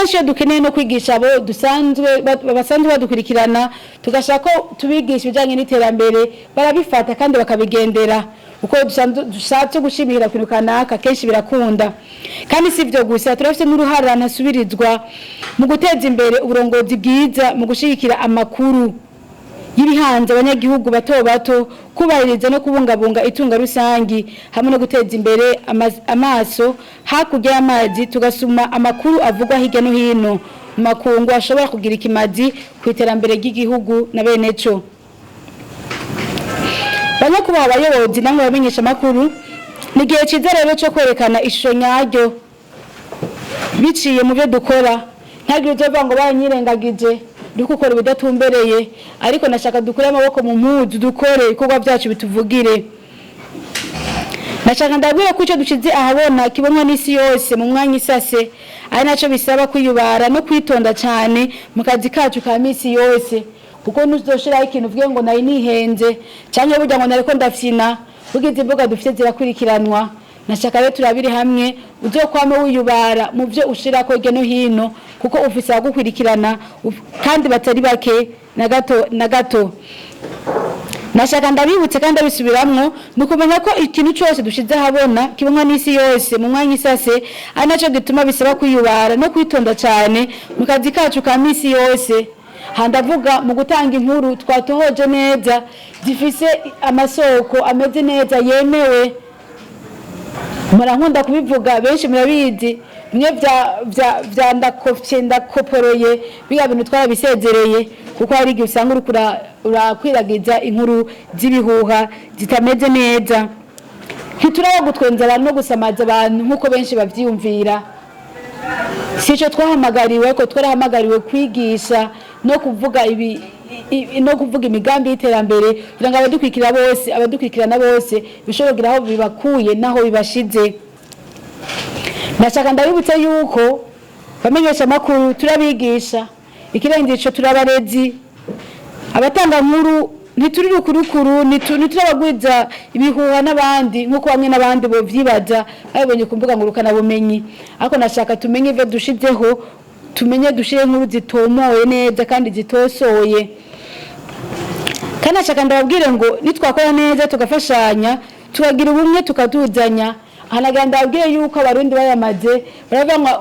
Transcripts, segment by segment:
Kenshi iyo dukeneye no kwigisha abo dusanzwe basanzwe badukurikirana, tugashaka ko tubigisha ibijyanye n'iterambere, barabifata kandi bakabigendera uko dusanzwe dushatse gushimira ku kintu kanaka. Kenshi birakunda. Kandi si ibyo gusa, turafite n'uruhara ntasubirizwa mu guteza imbere uburongozi bwiza, mu gushyigikira amakuru y'ibihanze abanyagihugu bato bato, kubahiriza no kubungabunga itunga rusangi, hamwe no guteza imbere amaso hakurya y'amazi, tugasuma amakuru avugwa hirya no hino mu makungu ashobora kugira ikimazi ku iterambere ry'igihugu na bene cyo. Banyakubahwa abayobozi namwe bamenyesha amakuru, ni igihe cyiza rero cyo kwerekana ishusho nyaryo biciye mu byo dukora. Ntagire uzovuga ngo baranyirengagije, uri gukora ibidatumbereye. Ariko nashaka dukure amaboko mu mpuzu, dukore ibikorwa byacu bituvugire. Nashaka ndabwira ko icyo dushize ahabona kibonwa n'isi yose mu mwanya isase, ari nacyo bisaba kwiyubara no kwitonda cyane mu kazi kacu ka misi yose, kuko ntuzoshiraho ikintu uvuge ngo nari nihenze, cyangwa burya ngo nariko ndafyina. Burya imbuga dufite zirakurikiranwa. Nashaka rero turabiri hamwe, uzokwame wiyubara mu byo ushirako hirya no hino, kuko ufise abagukurikirana kandi batari bake na gato na gato. Nashaka ndabibutse kandi ndabisubiramwo, ni ukumenya ko ikintu cyose dushize ahabona kibonwa n'isi yose mu mwanya isase, ari nacyo gituma bisaba kwiyubara no kwitonda cyane mu kazi kacu ka misi yose. Ha ndavuga mu gutanga inkuru twatohoje neza, zifise amasoko ameze neza yemewe. Murankunda kubivuga, benshi murabizi, bimwe vya ndakofye ndakoporoye, biga bintu twarabisezereye, kuko hari igihe usanga uriko urakwiragiza inkuru z'ibihuha zitameze neza. Ntituraba gutwenza abantu no gusamaza abantu nk'uko benshi bavyiyumvira. Sico twahamagariwe, ko twarahamagariwe kwigisha no kuvuga ibi no kuvuga imigambi y'iterambere, kugira ngo abadukurikira bose, abadukurikirana bose, bishobore kugira aho bibakuye n'aho bibashize. Ndashaka ndabibutse yuko bamenyesha amakuru turabigisha, ikirenze ico turabarezi, abatanga nkuru. Ntituri rukurukuru, ntiturabagwiza ibihuha n'abandi nk'uko bamwe n'abandi bovyibaza babibonye ku mbuga ngurukanabumenyi. Ariko nashaka tumenye ivyo dushizeho, tumenye dushire inkuru zitomoye neza kandi zitosoye. Kandi nashaka ndababwire ngo nitwakora neza, tugafashanya, tukagira ubumwe, tukaduzanya. Aha ndababwire yuko Abarundi bayamaze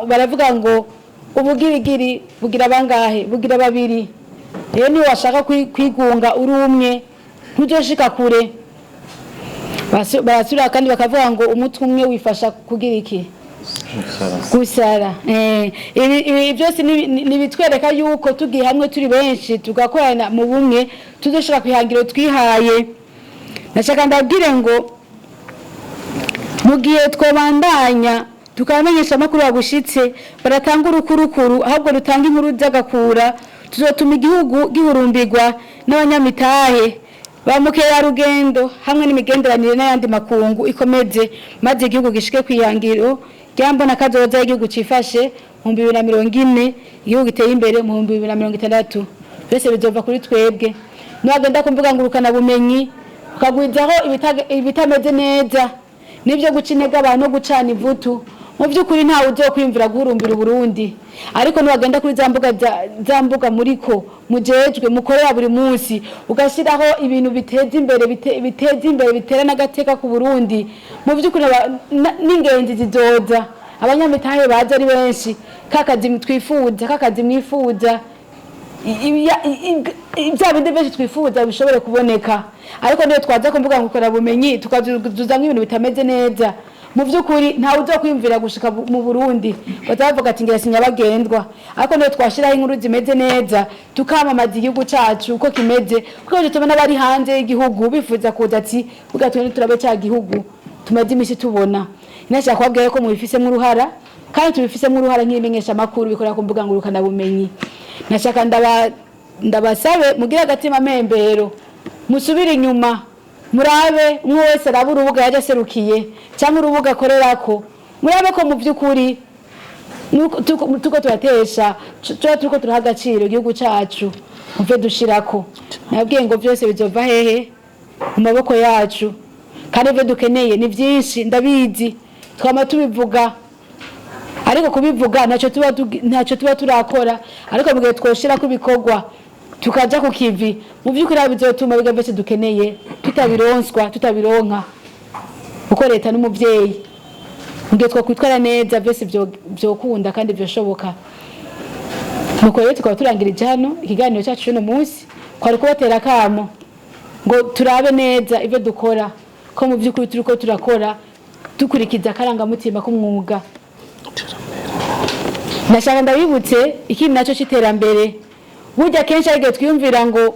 baravuga ngo ubugirigiri bugira bangahe? Bugira babiri. Rero niba washaka kwigunga uri umwe, ntuzoshika kure. Barasubira kandi bakavuga ngo umutwe umwe wifasha kugira iki? Gusara. Ibi byose ni ibitwereka yuko tugiye hamwe turi benshi, tugakorana mu bumwe, tuzoshika kwihangiro twihaye. Nashaka ndabwire ngo mu gihe twobandanya tukabamenyesha amakuru yagushitse, baratanga urukurukuru ahubwo rutanga inkuru z'agakura, tuzotuma igihugu gihurumbirwa n'abanyamitahe, ba mukerarugendo, hamwe n'imigenderanire n'ayandi makungu ikomeze, maze igihugu gishike kwihangiro ryambona kazoza y'igihugu cifashe mu 2040, igihugu giteye imbere mu 2060. Byose bizova kuri twebwe. Niwagenda ku mbuga ngurukanabumenyi ukagwizaho ibitameze neza nibyo guca intege abantu no gucana ivutu, mu by'ukuri ntawe uzokwiyumvira guhurumbira Uburundi. Ariko niwagenda kuri za mbuga za mbuga muriko mujejwe mukorera buri munsi, ugashyiraho ibintu biteza imbere, biteza imbere, bitera n'agateka ku Burundi, mu by'ukuri n'ingenzi zizoza, abanyamitahe baza ari benshi, kakazi twifuza, kakazi mwifuza, bya bindi byinshi twifuza bishobore kuboneka. Ariko niyo twaza ku mbuga ngurukanabumenyi tukazuzamwo ibintu bitameze neza, mu by'ukuri ntawe uzokwiyumvira gushika mu Burundi, baza bavuga ati ngira sinyabagendwa. Ariko niyo twashiraho inkuru zimeze neza, tukamamaza igihugu cacu uko kimeze, kuko tubona bari hanze y'igihugu bifuza kuza ati buga tugende turabe ca gihugu tumaze imisi tubona. Nashaka kubabwira ko mubifisemo uruhara, kandi tubifisemo uruhara nk'ibimenyesha amakuru bikorera ku mbuga ngurukanabumenyi. Nashaka ndabasabe mugire agatima membero, musubire inyuma murabe, umwe wese arabe urubuga yaje aserukiye cyangwa urubuga akorerako, murabe ko mu by'ukuri tuko turatesha, tuba turiko turaha agaciro igihugu cacu muvyo dushirako. Nabwiye ngo byose bizova hehe? Mu maboko yacu. Kandi ibyo dukeneye ni byinshi, ndabizi, twama tubivuga. Ariko Ariko kubivuga ntacyo tuba turakora. Ariko mu gihe twoshirako ibikorwa, tukaja ku kivi, mu by'ukuri aho bizotuma biga byose dukeneye tutabironswa, tutabironka, kuko leta n'umuvyeyi. Mu gihe twakwitwara neza, byose vyokunda kandi vyoshoboka. Nuko rero tukaba turangirije hano ikiganiro cyacu cy'uno munsi. Kwari kubatera akamo ngo turabe neza ibyo dukora, ko mu by'ukuri turiko turakora dukurikiza akarangamutima k'umwuga. Ndashaka ndabibutse ikindi nacyo cy'iterambere. Burya kenshi hari igihe twiyumvira ngo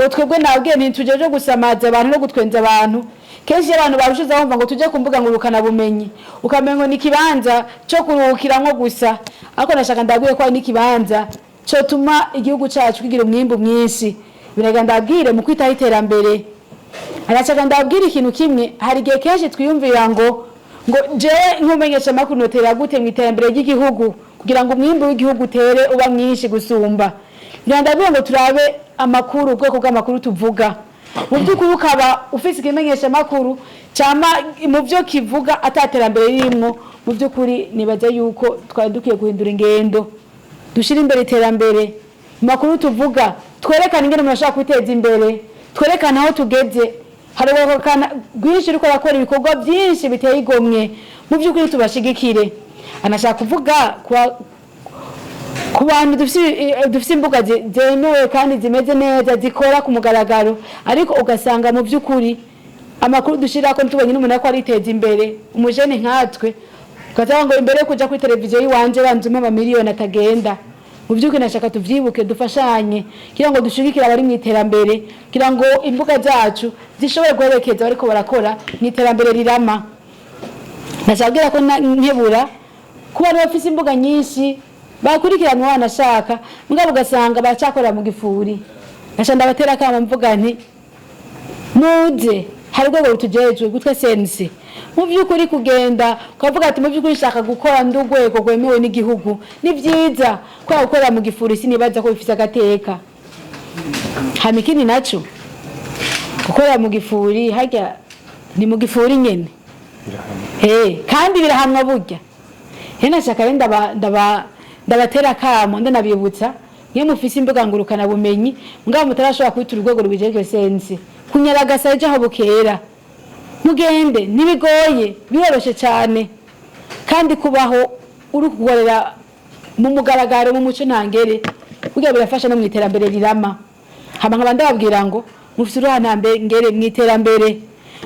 twebwe nabwiye ntitujeje gusamaza abantu no gutwenza abantu. Kenshi iyo abantu barushizeho bumva ngo tujye ku mbuga ngurukanabumenyi, ukamenya ngo ni ikibanza cyo kuruhukiramwo gusa. Ariko nashaka ndabwiye ko hari n'ikibanza cyotuma igihugu cyacu kigira umwimbu mwinshi. Biraga ndabwire mu kwitaho iterambere. Arashaka ndabwira ikintu kimwe: hari igihe kenshi twiyumvira ngo jewe nk'umenyesha amakuru notera gute mu iterambere ry'igihugu kugira ngo umwimbu w'igihugu utere uba mwinshi gusumba? Ngira ndabwira ngo turabe amakuru, ubwoko bw'amakuru tuvuga. Mu by'ukuri ukaba ufise ikimenyesha amakuru cyama mu byo kivuga ataterambere ririmwo, mu by'ukuri nibaza yuko twari dukwiye guhindura ingendo, dushyire imbere iterambere mu makuru tuvuga, twerekane ingene umuntu ashobora kwiteza imbere, twerekane aho tugeze. Hari urwaruka rwinshi ruriko rakora ibikorwa byinshi biteye igomwe, mu by'ukuri tubashigikire. Anashaka kuvuga ku bantu dufise imbuga zemewe kandi zimeze neza, zikora ku mugaragaro, ariko ugasanga mu by'ukuri amakuru dushirako ntitubonye n'umuntu ariko ariteza imbere, umujene nkatwe, ukazaga ngo imbere yo kuja kuri televiziyo yiwanje banza umpe amamiliyoni atagenda. Mu by'ukuri nashaka tuvyibuke, dufashanye kugira ngo dushigikire abari mu iterambere, kugira ngo imbuga zacu zishobore guherekeza bariko barakora mu iterambere rirama. Ndashaka kubwira ko nkebura ku bantu bafise imbuga nyinshi bakurikiranwa, wanashaka mugabo ugasanga baracyakorera mu gifuri. Ndashaka ndabatera akamo, mvuga nti muze, hari urwego rutujejwe gutwa CNC. Mu by'ukuri kugenda ukavuga ati mu by'ukuri nshaka gukora ndi urwego rwemewe n'igihugu ni byiza, kubera gukorera mu gifuri sinibaza ko bifise agateka. Hama ikindi naco, gukorera mu gifuri, harya ni mu gifuri nyene. Kandi birahamwa burya. Rero nashaka rero ndabatera akamo, ndanabibutsa: iyo mufise imbuga ngurukana bumenyi mugabo mutarashobora kwitura urwego rubijejwe CNC, kunyaragasa ejo aho bukera mugende, ntibigoye, biroroshe cyane. Kandi kubaho uri gukorera mu mugaragaro, mu muco ntangere, burya birafasha no mu iterambere rirama. Hama nkaba ndababwira ngo mufise uruhara ngere mu iterambere.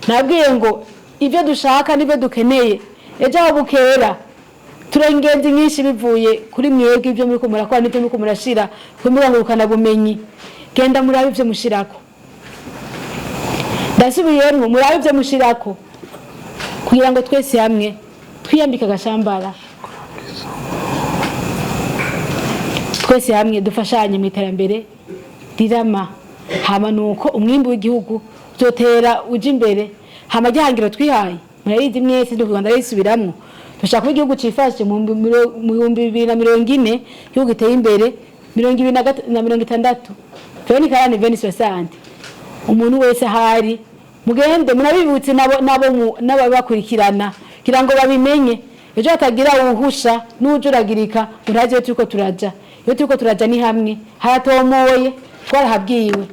Nabwiye ngo ibyo dushaka n'ibyo dukeneye ejo aho bukera tura ingenzi nyinshi bivuye kuri mwebwe, ibyo muriko murakora n'ibyo muriko murashira ku mbuga ngurukanabumenyi. Genda murabe ibyo mushirako, ndasubiyemwo, murabe ibyo mushirako, kugira ngo twese hamwe twiyambike agashambara, twese hamwe dufashanye mu iterambere rirama. Hama nuko umwimbu w'igihugu uzotera uja imbere. Hama gihangiro twihaye murarizi mwese, ndi Rwanda risubiramwo: dushaka kuba igihugu cifashe mu 2040, igihugu giteye imbere 2060, 2040, 2060. Umuntu wese ahari mugende munabibutse nabo n'ababakurikirana kugira ngo babimenye, ejo hatagira uwuhusha n'uwujuragirika urazi iyo turiko turaja. Iyo turiko turaja ni hamwe haratomoye, twarahabwiwe.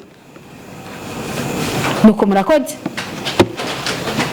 Nuko murakoze.